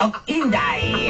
Og Inday.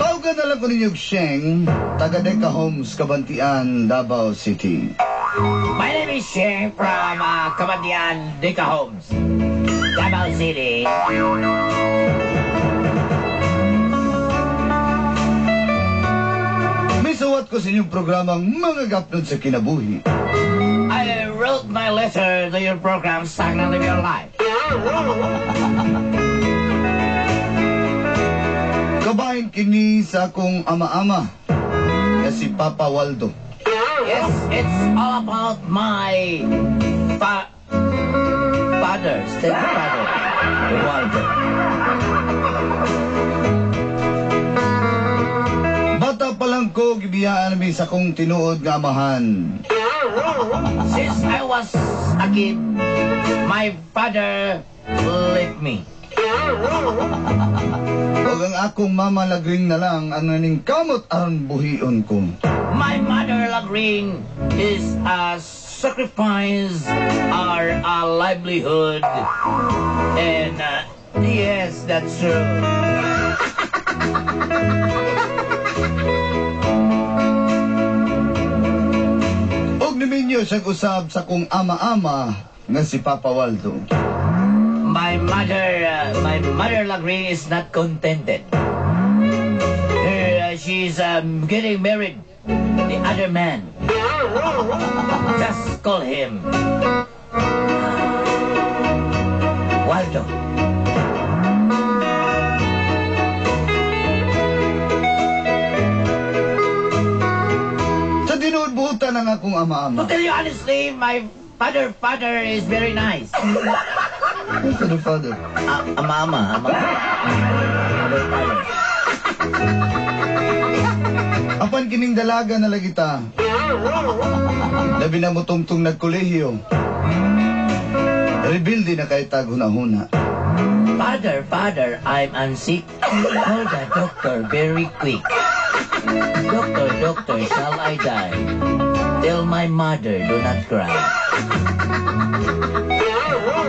Tawagan na lang ko ninyo Sheng, taga Deca Homes, Cabantian, Davao City. My name is Sheng from Cabantian, Deca Homes, Davao City. Misuwat ko sa inyong programang Mga Gapnod sa Kinabuhi. I wrote my letter to your program, Stagnant of Your Life. Kabahin kini sa akong ama-ama na si Papa Waldo. Yes, it's all about my father, stepfather, Waldo. Bata pa lang ko, gibiyaan namin sa akong tinuod nga amahan. Since I was a kid, my father left me. Ug ang akong mama lagring na lang ang naning kamot aron buhion ko. My mother Lagring is a sacrifice or a livelihood. And yes, that's true. Ug niminyo siyang usab sa akong ama-ama nga si Papa Waldo. My mother Lagring is not contented. She's getting married the other man. Just call him Waldo. Sa tinuod buutan ang akong ama-ama. To tell you honestly, my father is very nice. Father, father. Ama, ama, ama. Father, father. Apan kining dalaga na lagi ta. Labi na mo tungtong nagkolehiyo. Rebuild na kay tag huna-huna. Father, father, I'm unsick. Call the doctor very quick. Doctor, doctor, shall I die? Tell my mother, do not cry.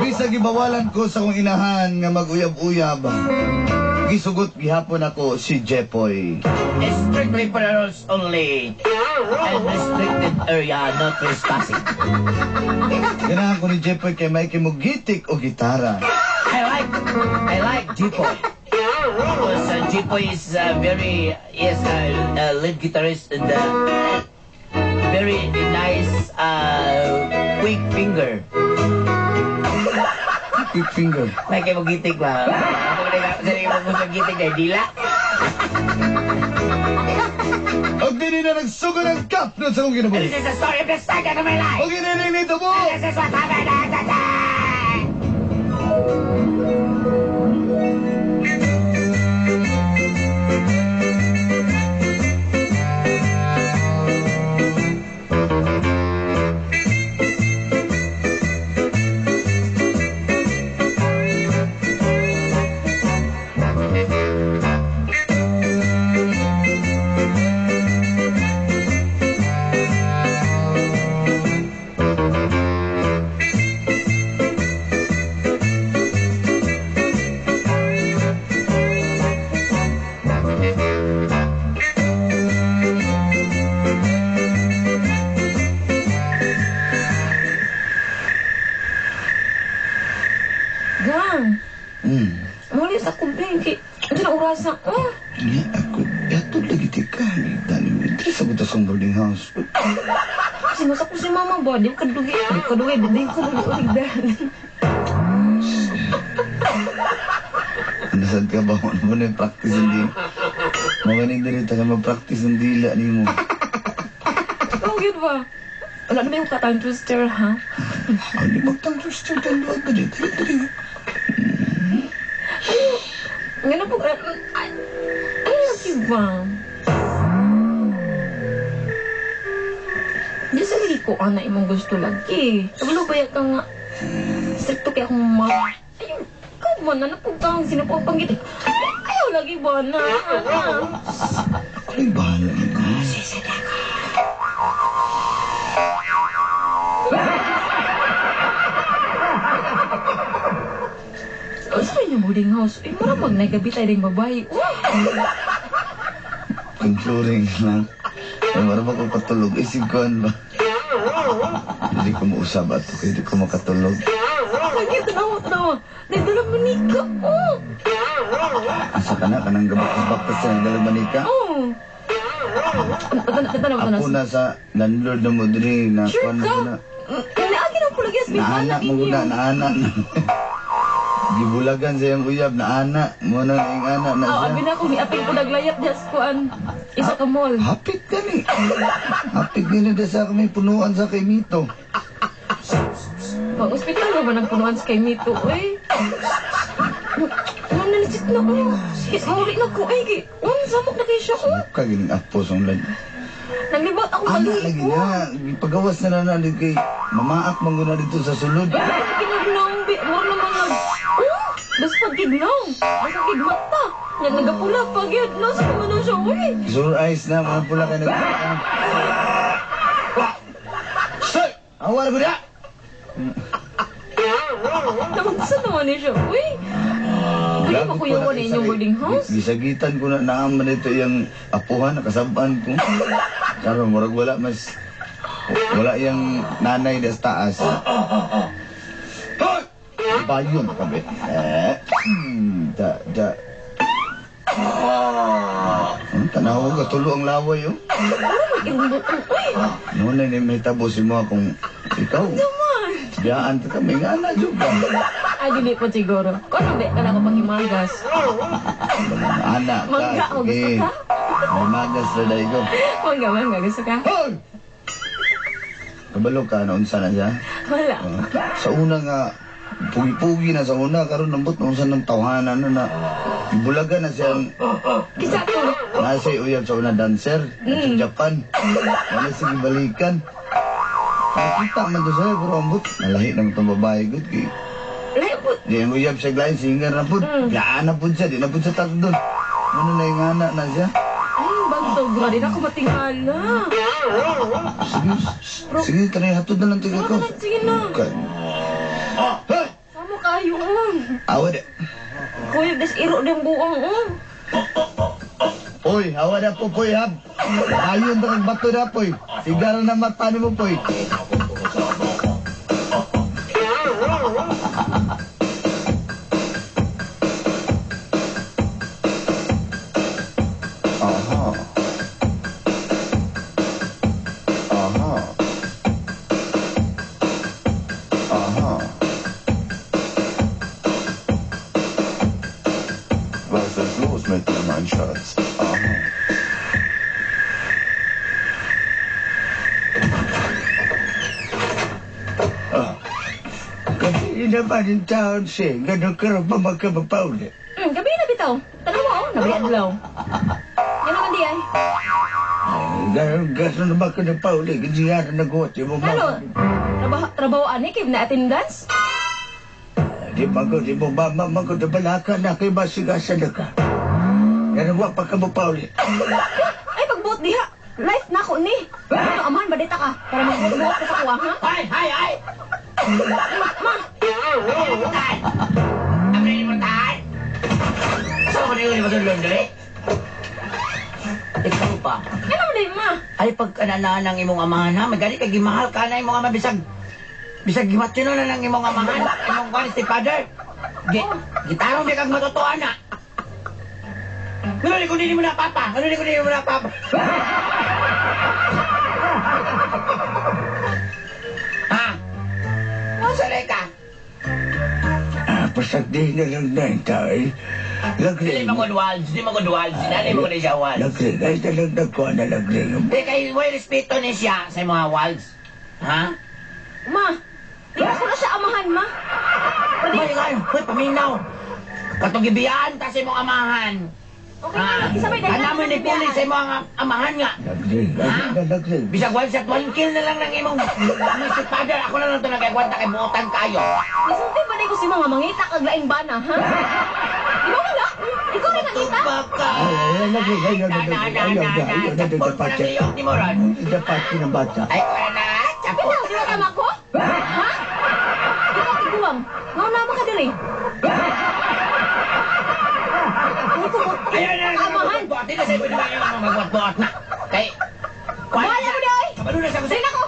Bisag gibawalan ko sa akong inahan nga mag-uyab-uyab. Gisugot gihapon ako si Jepoy. Strictly for adults only. And restricted area, no trespassing. Ganahan ko ni Jepoy kay may gitik o gitara. I like Jepoy. Because Jepoy is very, yes, lead guitarist and very nice quick finger. Quick finger. May kay mo gitik ba? Ako na gitik na dila. Og dili na nagsugod ang cup na sa akong kinabuhi. This is the story of the saga of my life. Og iniling nito mo. This is what happened. Gang, muli sa kubing, kay hindi na orasa. Oh. Nga ako, yatod lagi ti ka. Dali, interest ako ta sa boarding house. Kasi masakpo si mama ba? Di ko kadugi. Di ko kadugi. Di ko kadugi. Nasaan ka ba? Ano ba na yung practice ang dila? Magaling din ito ka mag-practice ang dila ni mo. Oh, yun ba? Wala na ba yung ka-tongue twister, ha? Ano mag-tongue twister? Tanduan ka dito. Dali, dali. Nga po, ano lagi ba? Di sa lagi ko, ana, imong gusto lagi. Kabalo ba ka nga? Stricto kaya akong ma... Ayun, ikaw ba na? Napugtang, sino po ang panggit? Ayaw lagi ba na? Ana? Ako ay bahala mo. Ano sa inyong boarding house? Eh, mura mag nagabi tayo ding babae. Oh! Concluding lang. Ay, mara ba ko katulog? Isip ko ba? Hindi ko mausap ato kaya hindi ko makatulog. Lagi, tanawa, tanawa. Nagdala manika. Oh! Asa ka na? Kanang gabaktas-baktas sa nagdala manika? Oh! Tanawa, tanawa. Ako na sa landlord na mo diri na Sure kuan ka? mo na. Naagi na ko lagi sa Naana mo na, naana na. Gibulagan sa iyang uyab, naana. Mo na ing ana na Oh, siya. abi na ako, miapil ko naglayap diya sa kuan. Isa ka mall. Hapit ka ni. Hapit ni na sa may punuan sa kay Mito. Pag ospital ba ba nagpunuan sa kay Mito, oy? Ano na nisit na ko? Muli na ko, ay, samok na kayo siya, oh. Kagining apo sa ulan. Naglibot ako Ana mali lagi ko. na. Pagawas na na na kay mamaak man guna dito sa sulod. Kinagnaong, bi. Mura naman nag... Oh! Basta gignaw. Basta gigmata. Nga nagapula pag yun. Nasa naman na siya, uy. Sure eyes na, mga pula kay nag... Sir! Awar ko na! Naunsa naman ni siya, uy. Pwede ba kuya na inyong boarding house? Gisagitan ko na naaman ito yung apuhan, nakasabaan ko. Karon murag wala mas... Wala yung nanay na sa taas. Hoy! Bayon kami. Eh, da, da. Tanaw ka, tulo ang laway, oh. Noon na may tabo si mo kung ikaw. Naman. Biyaan ka kami nga na, juga. Ay, dili po siguro. Kung ano ba, kala ko panghimagas. Anak ka. Mangga, oh, gusto ka? May magas na dahil ko. Mangga, mangga, gusto ka? Hoy! Kabalo ka, naunsa na siya? Wala. Sa una nga, pugi-pugi na sa una, karon nambot naunsa ng tawhanan na na. Bulaga na siyang, Kisa to. nasa uyab sa una dancer, sa Japan. Wala sige balikan. Nakita man to sa'yo, pero ambot. Nalahi naman itong babae, good. Kay, Lahi po. di ang uyab siya glain, singer na po. Gaan na po siya, di na po siya tagdon. Ano na yung anak na siya? Ay, bagto, grabe na ako matingala. Sige, sige, tanay, hatod na lang tiga ko. Sige na. Okay. Hey! Samo kayo, oh. Awa di. Kuya, des iro din buong, oh. Oy, awa na po, poy, hab. Ayon na kang bato na, poy. Sigara na mata ni mo, poy. Aha. Aha. Aha. Was ist los mit dir, mein Schatz? Aha. Kasi naman yung taon siya, ganun ka rin pa magkabapauli. Gabi na bitaw. Tanawa, oh, nabi adlaw. Yan naman di ay. Ganun, ganun naman ka na pauli, kasi nga na naguot yung mga Ano? Trabaho, trabaho ani kay na attendance? Di man ko, di mo mama man ko, balaka na kay masigasan na ka. Ganun wa pa ka mapauli. Ay, pagbuot diha. Life na ako ni. Ano, amahan ba dita ka? Para magbuot ka sa kuha, ha? Ay, ay, ay! Ma, Amrin mo tahan! Saan ko na yun matulog dali? Ikaw pa. ano mo ma? Ay, pag kananaan ng imong amahan ha, magani kay gimahal ka na imong ama bisag bisag gimatino na lang imong amahan, imong kwan si father. Gi, gitarong di kag matutuan na. Ano ni kunin mo na papa? Ano ni kunin mo na papa? Asa na ka? Pasagdi na lang na tay. Lagri. Dili mo walds, di mo walds. Dili mo siya walds. Lagri. Ay, talag nagkuha na lagri. Di kay way respeto ni siya sa mga walds. Ha? Ma, di ko na siya amahan, ma. Hoy, hoy, hoy, paminaw. Katong gibiyaan ta sa imong amahan. Okay na, isa may dahilan Ana mo sa ni gibiyaan. puli sa imong amahan nga. Lagri. Ay, na lagri. Bisag one shot, one kill na lang ng imong Mr. Father. Ako na lang ito nagagwanta kay buotan kayo. Isulti ba na ko si mga mangita kag laing bana, ha? Di ba wala? Ikaw rin nangita? Baka. Ay, ay, lagri. Ay, Na, na, na, lagri. na, Ayaw na, na, na. ayaw na, Chapol ko dapat. ng liyok ni Moron. Dapat ng bata. Ay, ko na. Chapol. Ikaw, di ba tama ko? Ha? Ikaw, tiguang. Ngaw na mo ka diri. Ay, ko mo. Ayun, na, na, Amahan. na, Di na sa'yo na yung magbuat-buat na. Kay... Bahala mo di, oy. Kabalo na siya ko Dili na ko.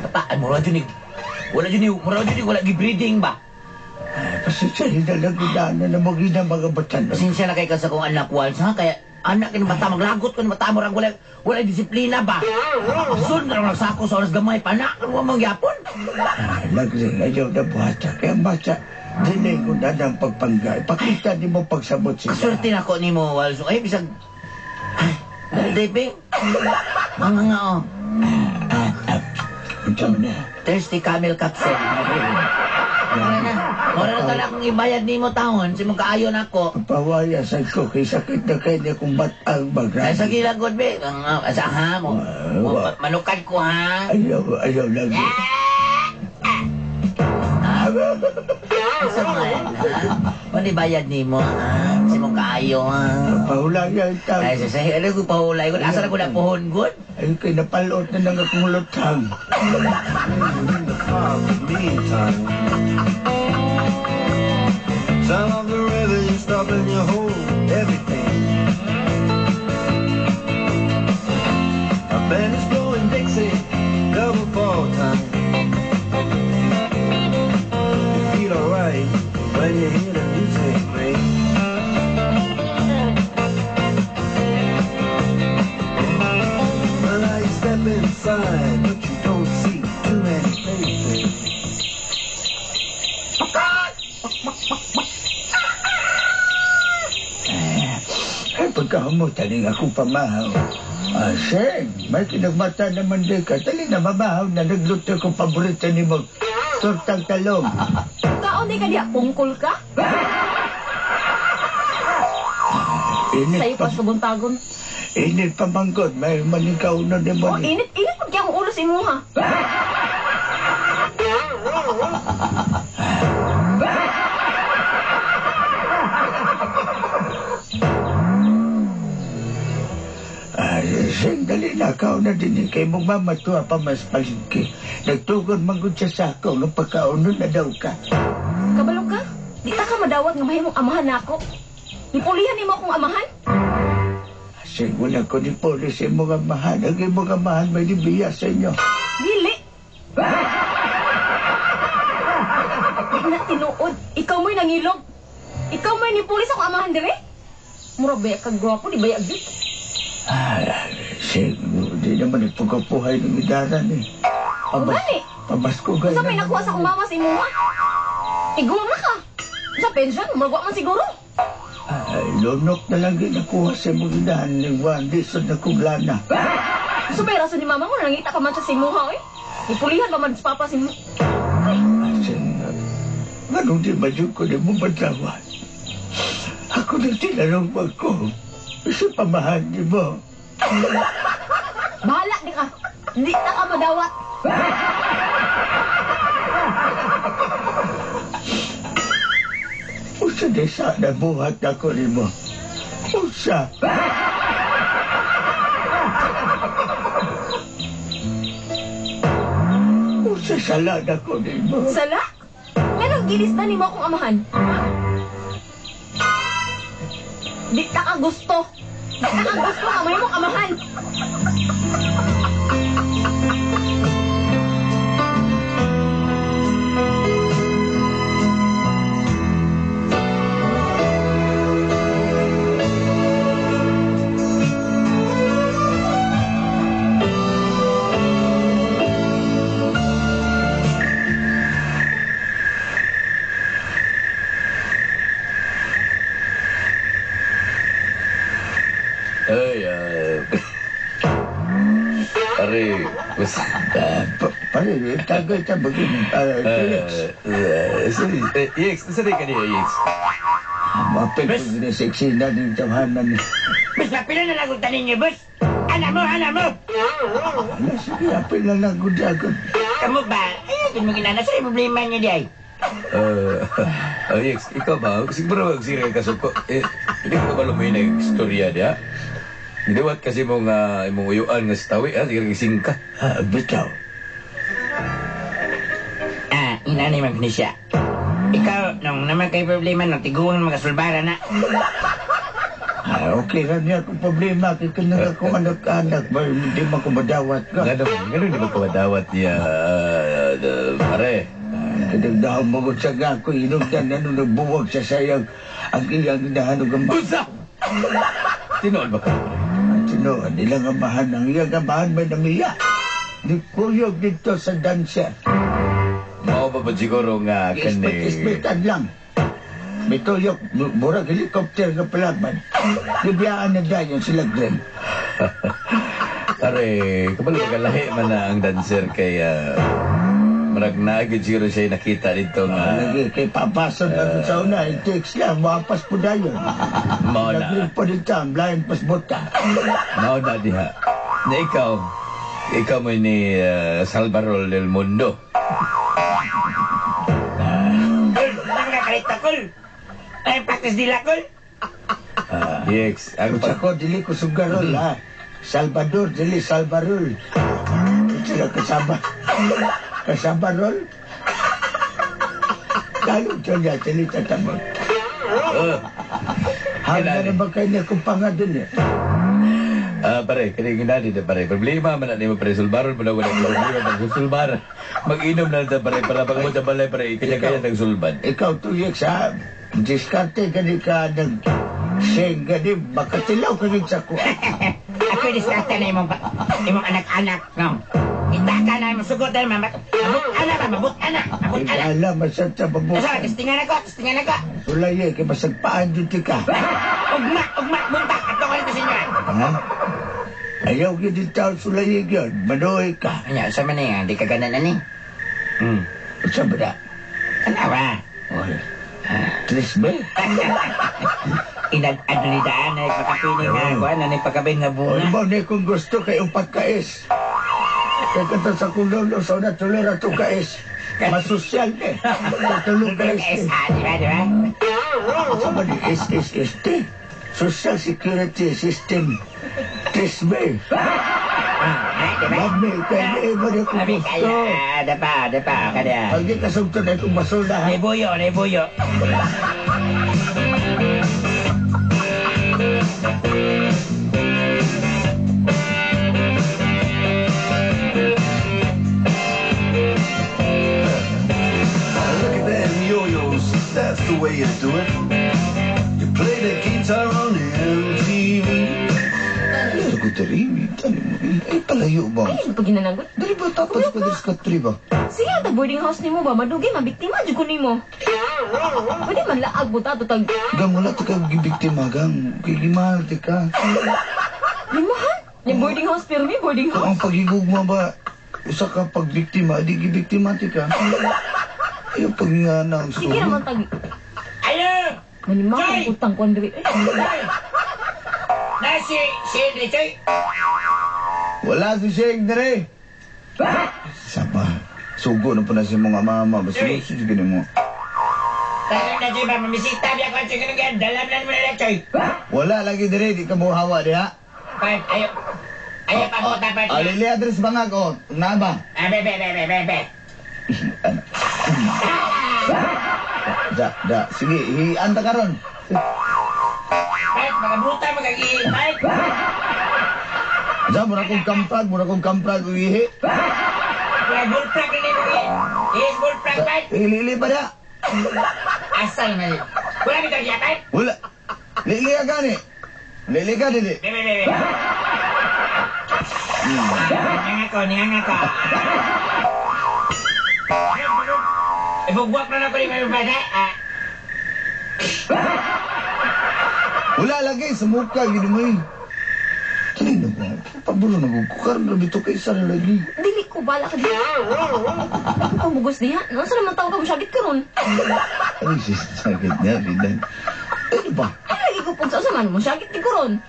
Bata, ay, mura dyan eh. Wala dyan eh. Mura dyan eh. Wala gibreeding ba? Pasensya na lang na na magina mga bata. Pasensya na kay ka sa kong anak, Walls, ha? Kaya anak ni bata, maglagot ko ni bata, murag wala, wala disiplina ba? Sun, na lang nagsako sa oras gamay, panak, ano mong yapon? Lagri, ayaw na buhata. Kaya bata, dili ko na ng pagpanggay. Pakita ni mo pagsabot sila. Kasurti na ko ni mo, Walls. Ay, bisag... Ay, Diping. Mga nga, oh. Unsa man na. Thirsty camel capsule. Mura na. Mura na tala akong ibayad ni mo taon. Si mong kaayon ako. Pawaya sa ko, kay sakit na kayo niya kung batang Ay, bagrami. sa gilagod, be. Sa ha, mo. Manukad ko, ha? Ayaw, ayaw lagi. Sa mga yan, ha? Wala bayad ni mo, ha? Si mong kaayo, ha? Pahulaya ang tao. Ay, sa ano ko pahulay ko. Asa na ko na puhon, good? Ay, kay napalot na lang akong lutang. In the park, meantime. Sound of the river, you stop and you hold everything. A band is blowing Dixie, double fall time. You feel alright when you hear the music ring. Well, now you step inside, but you don't see too many faces. Ay, pagkahamot, taling akong pamahaw. Sir, may kinagmata naman din ka. Tali na mamahaw na nagluto kong paborito ni mo. Tortang talong. Kaon di ka diha, pungkol ka? Init Sa'yo pa, pa sa buntagon. init pa manggod. May manikaw na ni mo. Oh, init, init pag kaya akong ulo sa imuha. Ay, sing, dali na kao na din. Kay mong mama tuwa pa mas palingki. Nagtugon manggod siya sa ako. Nga pagkauno na daw ka. Kabalo ka? Di ta ka madawat nga mahimong amahan nako. Nipulihan nimo akong amahan? Sing, wala ko ni polis imong amahan. Ang imong amahan may libiya sa inyo. Dili. Di na tinuod. Ikaw mo'y nangilog. Ikaw mo'y nipulis akong amahan dire. Mura ba kag gwapo di ba gyud? Ay, sing, di naman ipagkapuhay ng idaran eh. Gani. Pabasko gay Unsa may nakuha sa akong mama sa imuha? Iguang na ka. Sa pension, murag man siguro. Ay, lunok na lang ginakuha sa imong inahan ni Juan. Di sa nakong lana. Gusto ba yung rason ni mama mo nangita pa man siya sa imuha, oy? Ipulihan pa man sa papa sa imuha. Ay, sing, ganun di ba yun ko ni mo madlawan? Ako na tinanong ko. Sa pamahan ni mo. Bahala di ka. Di na ka madawat. Usa di sana buhat ako ni mo. Usa. Usa sala na ko ni mo. Sala? Nganong gilis na nimo akong amahan? Ha? Di ta ka gusto. Di ta ka gusto nga mahimong amahan. Pare, tagay ta bagin. Felix. EX, nasa rin ka niya, EX? Mapil ko gina seksi na din tawhanan ni. Bus, mapila na lang tanin niyo, bus. Ana mo, ana mo. Ala, sige, apil na lang gud agad. Kamu ba? Ay, kung mo ginana, sa problema niyo di ay. EX, ikaw ba? Siguro magsira ka suko. Eh, hindi ko ba lumayo na istorya niya? Giduwat kasi mong imong uyuan nga sa tawi, ha? Sige, gising ka. Ah, bitaw. Ah, inanay man ni siya. Ikaw, nung naman kay problema, nung tiguang mga sulbara na. Ah, okay ra niya akong problema. Kaya kanang akong anak-anak ba, hindi man ko madawat ka. Nga di ba kawadawat niya, pare? Kadagdahon mo sa nga ako, inugdan ano, nagbuwag sa sayang ang iyang inahanog ang Unsa! Tinuod ba ka? Tinuod, ilang amahan, ang iyang amahan may namiya. Nikuyog dito sa dancer. Mao ba ba siguro nga kani... Ispit-ispitan lang. Mituyok, murag helicopter nga palaban. Gibiyaan na dayon sila Glenn. Pare, kabalo kalahi man na ang dancer kay... Marag naagid siguro siya nakita dito nga... Lagi kay papason na sa una, i-text lang, mapas po dayon. Mao na. Nagrin po dito, ang blind pas buta. Mao na diha. Na ikaw, ikaw mo ni Salvador del Mundo. Kul, ano ka kalita, kul? Ay, practice nila, kul. Yes, ang Kung ko, dili ko sugarol, ha. Salvador, dili Salvarol. Sila kasama. Kasama rol. Lalo dyan niya, dili tatabag. Hanggang na ba kayo niya kung pangadun eh? Pare, kani ginadi na pare. Problema man na nimo pare sulbaron mo na wala problema pag sulbar. Mag-inom na ta pare para pag mo sa balay pare kanya-kanya nang sulban. Ikaw tuyek sa diskarte gani ka nag sing gani makatilaw ka rin sa kuha. Ako diskarte na imong imong anak-anak, no? Itaka na imong sugot dahil mabut ana ba, mabut ana, mabut ana. Igala masad sa Asa, babutan. testingan ako, testingan ako. Sulay eh, kay masagpaan dito ka. Ugma, ugma, bunta, ato ko nito sa inyo. Ha? Ayaw gyud dito sulay gyud, manuoy ka. Ano, sa man niya, di ka ganan ani. Unsa ba na? Tanawa. Oy. Tres ba? Inad-adlidaan ay pagkapini nga ako, ano ni pagkabin nga Oy, bunga. mo ni kung gusto kay upat ka is. Kay kato sa kong lolo sa una tulo ra to ka is. Masosyal ni. Tulo ka is. S, ah, di ba, di ba? Sa ba ni SSST? Social Security System. Tres ba? Ah, di ba? Love me, kay di mo ni kung Sabi gusto. kaya, dapa, dapa, kada. Pag di ka sugtod ay kung basula. Nay buyo, nay buyo. Look at them yo-yos, that's the way you do it. You play the guitar on MTV. Ay, ko diri, ay palayo ba? Ay, pag ginanagot. Diri ba tapos ko diri sa katri ba? Sige, ang boarding house nimo ba? Madugay, mabiktima, jud ko nimo. Pwede man laag mo ta, tag Gang wala ta ka gibiktima gang. Kay gimahal ti ka. limahan. Yung boarding house, pero may boarding Kung house. ang paghigugma ba usa ka pagbiktima, di gibiktima ti ka. Ayaw pag nga na ang Sige naman tag... Ayo! Manima Joy! ang utang ko, Andre. Eh, Choy! Na si, si Andre, Choy! Wala si Sheng dire. Sapa. Sugo na po na si mga mama. Basta Choy! sige mo. Tayo na, Choy, ba? Mamisita, biya ko, Choy, ganun ganyan. Dalam lang mo na, Choy. Wala lagi dire, di ka mo hawa diha. Pan, ayo. Ayo, pabuta, pan. Ah, lili address bangag oh. Na ba? Ah, be, be, be, be, be, be. Ano? Da, da. Sige, hian ta karon. Pan, mga buta, mga gihi, pan. Sa mura kong kamprag, mura kong kamprag uihi. Mga bullfrog na nimo, gihi. Yes, bullfrog, pan. Lili pa da. Asal man. Wala bitaw siya, pan. Wala. Lili ka gani. Lili ka dili. Be, be, be, be. Ah, ningang ako, ningang ako. Ibugwak na na ko ni mga bata. Ah, Wala lagi sa muka gid mo. eh. Dali na ba? Paburo na ko. Karon ra bitaw kay isa na lagi. Dili ko bala ka diha. Ako ka mugos diha. No, sa naman tawag ka musagit karon. Ano siya sakit niya, Ridan? Ano ba? Ay, lagi ko pugsa sa man musagit di ko ron.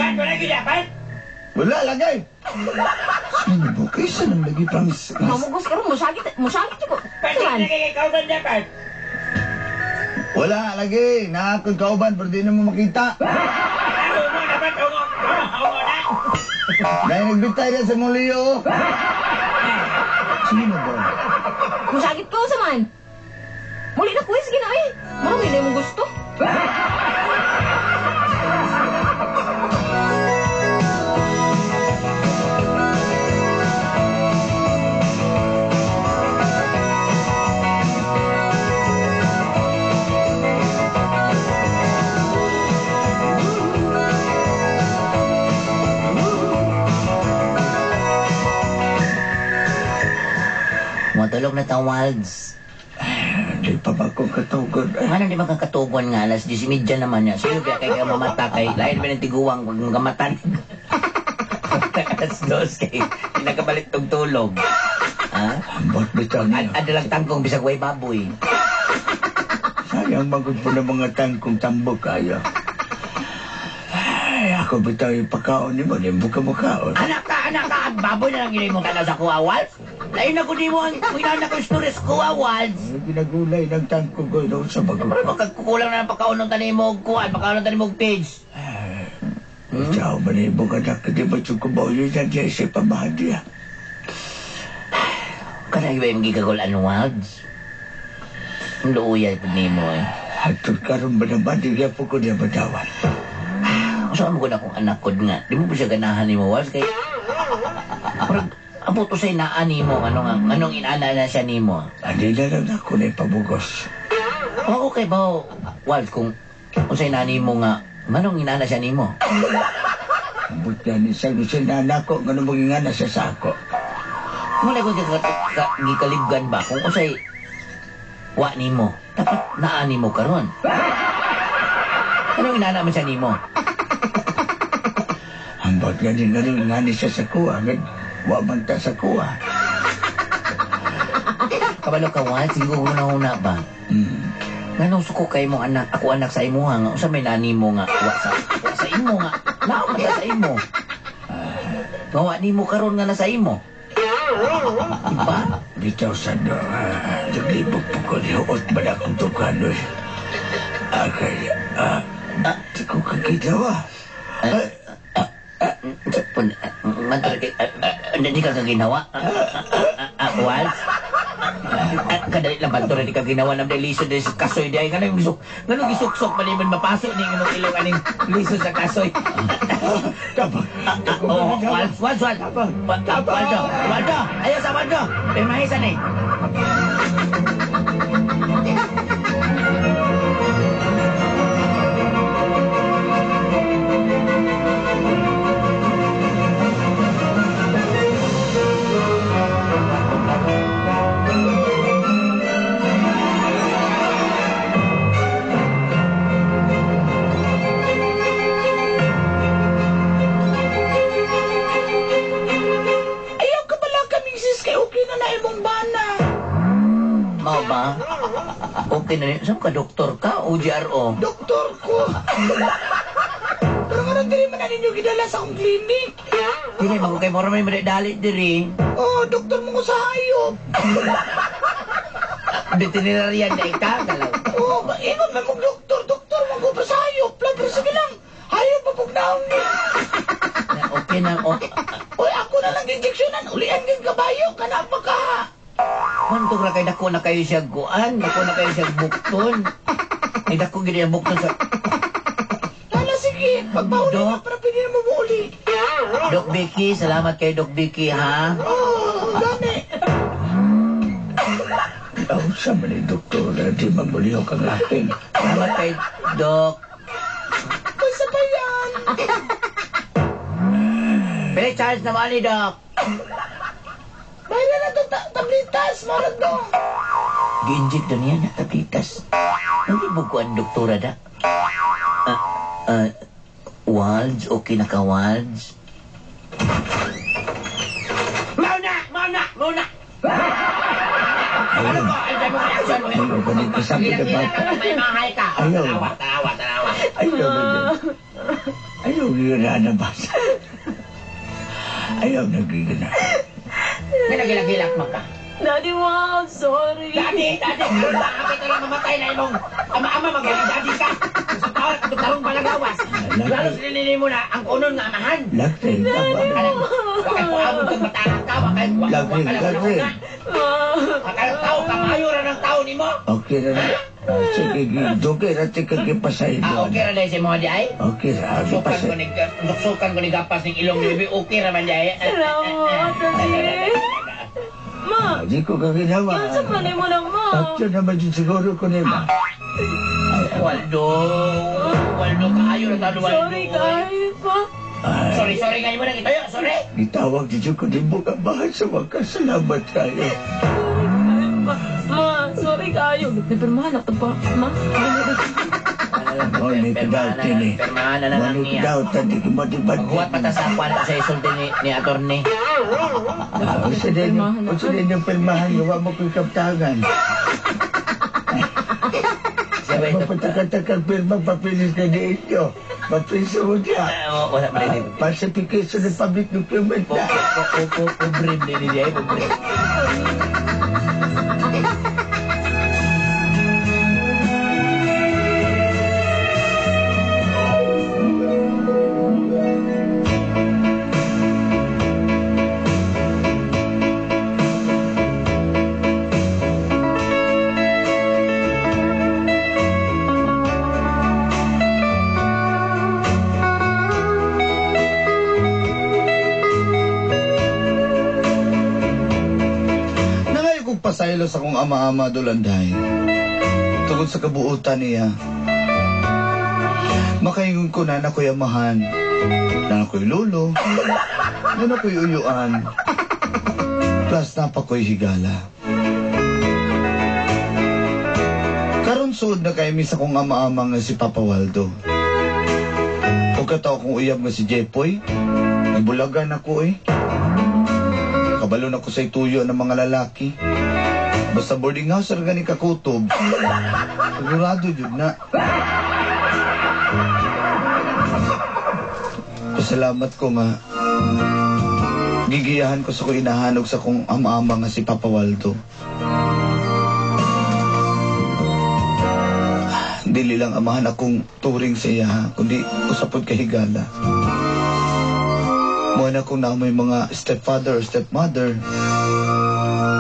Pan, wala gyud pan. Wala lagi. Sino ba? Kaysa nang lagi, promise. Mamugos karon musagit, musagit di ko. Pan, Sa man. lagi kay kauban niya pan. Wala lagi. Naakong kauban pero di na mo makita. Ungo na pan, ungo. Ungo na. Dahil nagbitay na sa mong liyo. Sino ba? Musagit ko sa man. Muli na ko eh, sige na eh. Marami na imong gusto. Matulog na tang Walds. Di pa ba akong katugon? Nga di ba kakatugon nga, alas 10:30 naman niya. Sa'yo kaya kay mamata kay, lain ba ng tiguang pag magamatan. Alas 2 kay, pinagkabalik tong tulog. Ha? Ambot bitaw niya. Adalang tangkong bisag way baboy. Sayang magod po ng mga tangkong tambok kayo. Ay, ako bitaw yung pagkaon ni mo, di mo ka makaon. Anak ka, baboy na lang ginay mo ka na sa kuha, Walds. Lain na ko di mo ang kuinaw na ko stories kuha, Walds. Ang ginagulay ng tangkong ko, no, sa bago. Pero magkakulang na ng pagkaon ng tanim mo, kuha, pagkaon ng tanim mo, page. Ikaw, manibo ka na, di ba yung kumaw yun yan, di sa pamahan niya. Kanay ba yung gigagol-an, Walds? Ang luuyay po nimo eh. Hatod karon ba naman, di niya po ko niya matawan. Saan mo ko na akong anak ko nga? Di mo ba siya ganahan ni mo, Walds? Kay... Parang, amo to sa'yo naan ni mo. Ano nga, anong inana na siya ni mo? Hindi na lang ako na ipabugos. Oo, okay ba, Walds, kung sa'yo naan ni mo nga, manong inana siya ni mo? Ambot niya ni siya, siya nana ko, ganun maging nga siya sa ako. Wala ko gikalibgan ba? Kung usay wa ni mo, dapat naa ni mo karon. Anong inana man siya ni mo? Ambot nga ni ganun nga ni siya sa kuha, wa man ta sa kuha. Kabalo ka, Walds, sige ko una-una ba? Nganong suko kay mong anak, ako anak sa imo ha, nga usa may nani mo nga, wa sa imo nga, naa man ta sa imo. Nga wa nimo karon nga nasa imo. Diba? Bitaw sa do, naglibog po ko ni Huot man akong tukanoy. Akay, di ko kaginawa. Hindi ka kaginawa? Walds? Kadali lang ba ito di ka ginawa ng liso din sa kasoy di ay ganun ganun gisuksok pa naman mapasok ni imong ilong aning liso sa kasoy. Tabang. Oh, Walds, Walds, Walds. Waldo, Waldo, ayaw sa Waldo. Pirmahisan eh. Ayaw ka pala kami sis kay okay na na imong bana. Mao ba? Okay na yun. Saan ka, doktor ka o GRO? Doktor ko. Pero nga diri man na ninyo gidala sa akong clinic. Dili, mago kay mura may dali diri. Oh, doktor mo ko sa hayop. Veterinarian na ika, galaw. Oh, ingon man mong doktor, doktor mo ko pa sa hayop. Lang, pero sige lang. Hayop mapugnaon ni. Na, okay na, oh. Oy, ako na lang injeksyonan. Ulian kang kabayo, kana pa ka. Kwanto ra kay dako na kayo siya guan, dako na kayo siya bukton. Ay dako gid ang bukton sa Lala, sige. Pagpauli na, para pwede na mo muuli. Doc Vicky, salamat kay Doc Vicky ha. Oh, gani. Oh, sa man ni doktor, di mamulihok ang aking. Salamat kay Doc. Basta pa yan. Pili charge naman ni Doc. Bahala na ito, tablitas, marag do. Gi-inject na niya na tablitas. Nalibog ko ang doktora da. Walds, okay na ka, Walds? Mauna! Mauna! Mauna! Ano ko? Ano mo reaction mo? Ayaw ka nito sabi na Gila-gila bata. ka, may mahay ka. Ayaw. Tanawa, tanawa, tanawa. Ayaw na Ayaw na na basa. Ayaw na gigana. Gila-gila-gilak man ka. Daddy, wow, sorry. Daddy, daddy, karon ba kapit na lang mamatay na imong ama-ama magaling daddy ka. Sa taon, atong tarong palagawas. Lalo sinilili mo na ang kunon nga amahan. Lagay tama. Kanang, wakay ko amon kang bataan ka, wakay Lagi, wakay lagi. ka. Wakay tao, kamayo ra ng tao nimo. Okay na na. Sige, dugay ra tika gipasaylo. Ah, okay ra dahil sa mga di ay. Okay ra, Suksukan ko gipasaylo. ni suksukan ko ni gapas ning ilong ni okay ra man di ay. Salamat, Daddy. Ma, Di ko kaginawa. yun sa panay mo lang, ma. Tatyo naman yun siguro ko nila. Waldo, Waldo kaayo ra tao Waldo. Sorry, guys, ma. Ay, Sorry, sorry ngayon mo nang itayo, sorry. gitawag dito ko din mo kabahan sa wakas. Salamat kayo. Sorry, kayo, ma. Ma, sorry kayo. Napirmahan ako pa, ma. Mao ni kadaot ni. Pirmahan na Mao lang ni niya. kadaot di ko matibad. Maghuwat pa ta sa kwan sa isulti ni attorney. Usa din usa din yung pirmahan gawa mo ko'y kaptangan. Siya ba ito? Mapatakataka pirma papilis ka di inyo. Mapiso mo siya. Wala pa rin. Falsification ng public document na. Pobre ni niya, pobre. Nangayo kong pasaylo sa kong ama-ama dolanday. Tungod sa kabuutan niya. Makaingon ko na ako'y amahan. Na ako'y lolo. Na ako'y uyuan. Plus napa ko'y higala. Karon suod na kay mi sa kong ama-ama nga si Papa Waldo. O katao kong uyab nga si Jepoy. Ibulagan ako eh. Kabalo na ko sa ituyo ng mga lalaki. Basta boarding house ra gani kakutob. Sigurado jud na. Pasalamat ko nga gigiyahan ko sa ko inahanog sa kong ama-ama nga si Papa Waldo. Dili lang amahan akong turing sa iya, ha, kundi usapod kay higala. Mo na kung naamoy mga stepfather or stepmother,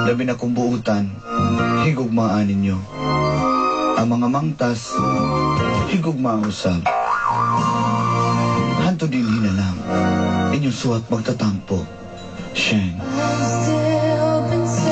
labi na kong buutan, higugmaan ninyo. Ang mga mangtas, higugmaan usab. Hanto din hinalang, inyong suwat magtatampo. Sheng.